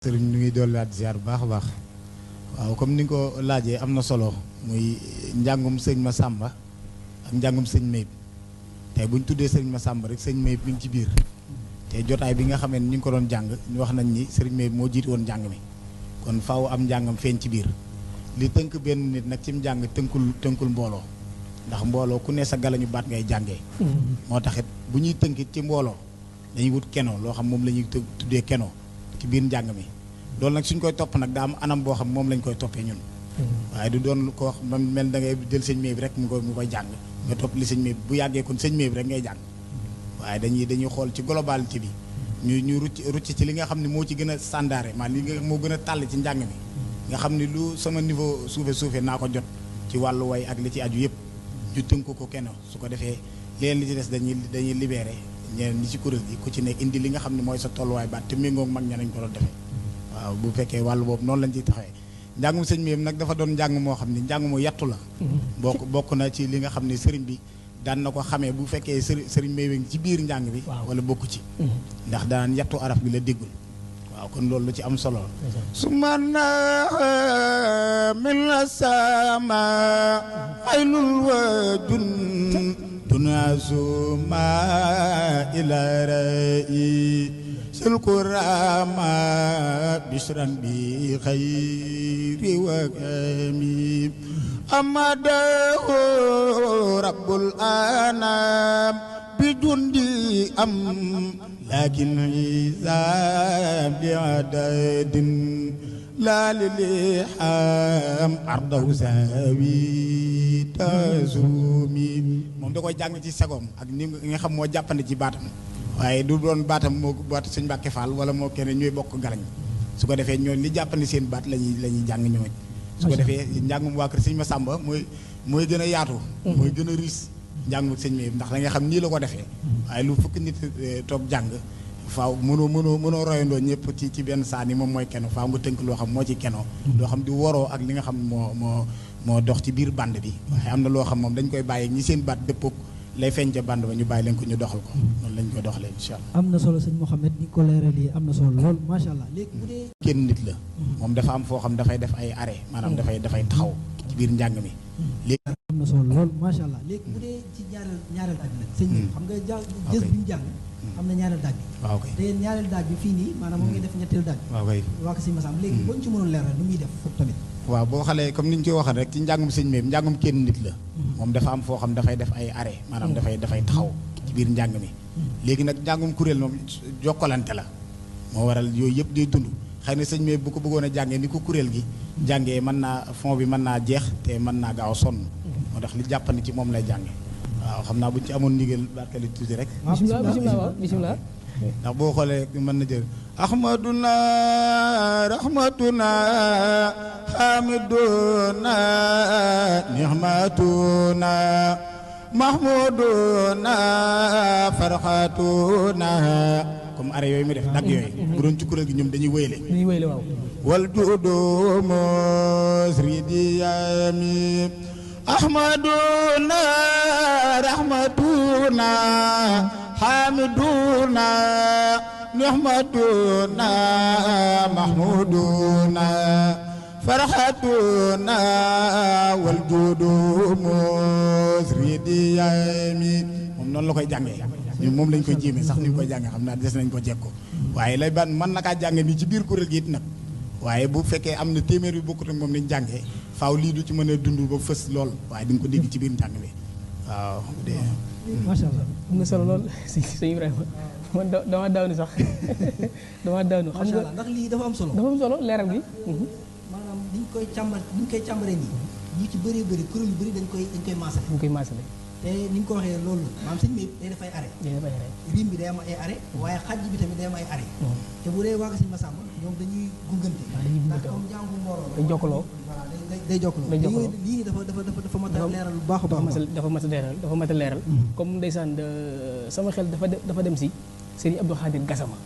sëriñ ñu ngi dolliwaat ziar bu baax a baax waaw comme ni nga ko laajee am na solo muy njàngum sëñ Massamba ak njàngum sëñ Mayib tey bu ñu tuddee sëñ Massamba rek sëñ Mayib mi ngi ci biir te jotaay bi nga xamee ni ñu ngi ko doon jàng ñu wax nañ ni sëriñ Mayib moo jiit woon njàng mi kon faaw am njàngam feeñ ci biir li tënk benn nit nag ci njàng tënkul mbooloo ndax mbooloo ku ne sa galañu baat ngay jàngee moo taxit bu ñuy tënkit ci mbooloo dañuy wut keno loo xam moom la ñuy tuddee keno ci biir njàng mi loolu nag suñ koy topp nag daa am anam boo xam moom lañ koy toppee ñun waaye du doon ko wax man mel da ngay jël sëñ Mayib rek mu koy jàng nga topp li sëñ Mayib bu yàggee kon sëñ Mayib rek ngay jàng waaye dañuy xool ci globalité bi ñu rucc ci li nga xam ne moo ci gën a standard maa li nga moo gën a tàll ci njàng mi nga xam ne lu sama niveau suufe naa ko jot ci wàllu way ak li ci aju yëpp ñu tënk ko kenn su ko defee leen li ci des dañuy libéré ñeneen ñi ci kuréel gi ku ci ne indi li nga xam ne mooy sa tolluwaay baat te méngoo mag ña nañ ko doon defee waaw bu fekkee wàllu boobu noonu lañ ciy taxawee njàngum sëñ Mayib nag dafa doon njàng moo xam ne njàng mu yattu la bokk na ci li nga xam ne sëriñ bi daan na ko xamee bu fekkee sëriñ Mayib ci biir njàng bi wala bokku ci ndax daan yattu araf bi la déggul waaw kon loolu lu ci am solo su man min la sama xaylul wajun dunasuma ila rai الكرامة بشرا بخير وكميم أمده رب الأنام بجندي لكن إذا بعدد لا للحام عرضه ساوي تزومي moom da koy jàng ci sagom ak ni nga xam moo jàppandi ci baatam waaye du doon baatam moo baat sëñ Mbàkke Fall wala moo keneen ñooy bokk galañ su ko defee ñoo li jàppandi seen baat lañuy jàng ñooñ su ko defee njàngum waa kër sëñ Massamba mooy gën a yaatu mooy gën a riis njàngum sëñ Mayib ndax da nga xam nii la ko defee waaye lu fukki nit toog jàng faaw mënoo royandoo ñëpp ci benn saa ni moom mooy keno faaw nga tënk loo xam moo ci keno loo xam di waroo ak li nga xam moo dox ci biir bande bi waaye am na loo xam moom dañ koy bàyyi ñi seen baat dëppoog lay feeñ ca bande ba ñu bàyyi leen ko ñu doxal ko noonu lañ koy doxalee incha allah. am na solo sëñ Mouhamed ni ko leeralee am na solo lool macha allah léegi bu dee. kenn nit la. moom dafa am foo xam dafay def ay arrêt maanaam dafay taxaw ci biir njàng mi. léegi am na solo lool macha allah léegi bu dee ci ñaareel daaj bi nag. sëñ bi xam nga jës bi ñu jàng. am na ñaareel daaj bi. waaw kay te ñaareel daaj bi fii nii maanaam moom ngay def ñetteel daaj. waaw kay waa ko sëñ Massamba léegi boo ñu ci mënoon leeral nu muy def foofu tamit. waaw boo xalee comme ni ñu koy waxee rek ci njàngum sëñ Mayib njàngum kenn nit la. moom dafa am foo xam dafay def ay arrêt maanaam dafay taxaw ci biir njàng mi. léegi nag njàngum kuréel moom jokkalante la moo waral yooyu yëpp day dund xëy na sëñ Mayib bu ko bëggoon a jàngee ni ko kuréel gi jàngee mën naa fond bi mën naa jeex te mën naa gaaw a sonn moo tax li jàppandi ci moom lay jànge waaw xam naa buñ ci amoon ndigal barkali tuuti rek bismillah ndax boo xoolee mën na jël ahmaduna rahmatuna hamiduna nihmatuna mahmuduna farxatuna comme arrêt yooyu mu def dagg yooyu bu doon ci kuréel gi ñoom dañuy wéyle waaw wal juudu musridiyami ahmaduna rahmatuna hamiduna nihmatuna mahmuduna farhatuna wal juudu musridiyami moom noonu la koy jàngee ñun moom lañ koy jéemee sax ni ñu koy jàngee xam naa des nañ ko jekko waaye lay ban mën na kaa jànge nii ci biir kuréel gi it nag waaye bu fekkee am na téeméer yu bokkut ak moom lañ jàngee faaw lii du ci mën a dund ba fës lool waaye di nga ko dégg ci biir njàng bi waaw macha allah am na solo lool sëñ Ibrahima man dama daanu sax dama daanu. xam nga ndax lii dafa am solo. dafa am solo leeral bi. maanaam niñ koy càmbaree nii ñu ci bëree bëri kuréel yu bëri dañ koy maasale. dañ koy maasale. te ni ñu ko waxee loolu la maanaam sëñ Mayib day def ay arrêt. rim bi day am ay arrêt waaye xaj bi tamit day am ay arrêt. te bu dee waa sëñ Massamba ñoom dañuy gungante. ndax comme jàngu mbooloo day jokkaloo. voilà day jokkaloo. lii nii dafa mat a leeral bu baax a baax. dafa mat a leeral. comme ndeysaan sama xel dafa dem si Serigne Abdou Khadir Gassama.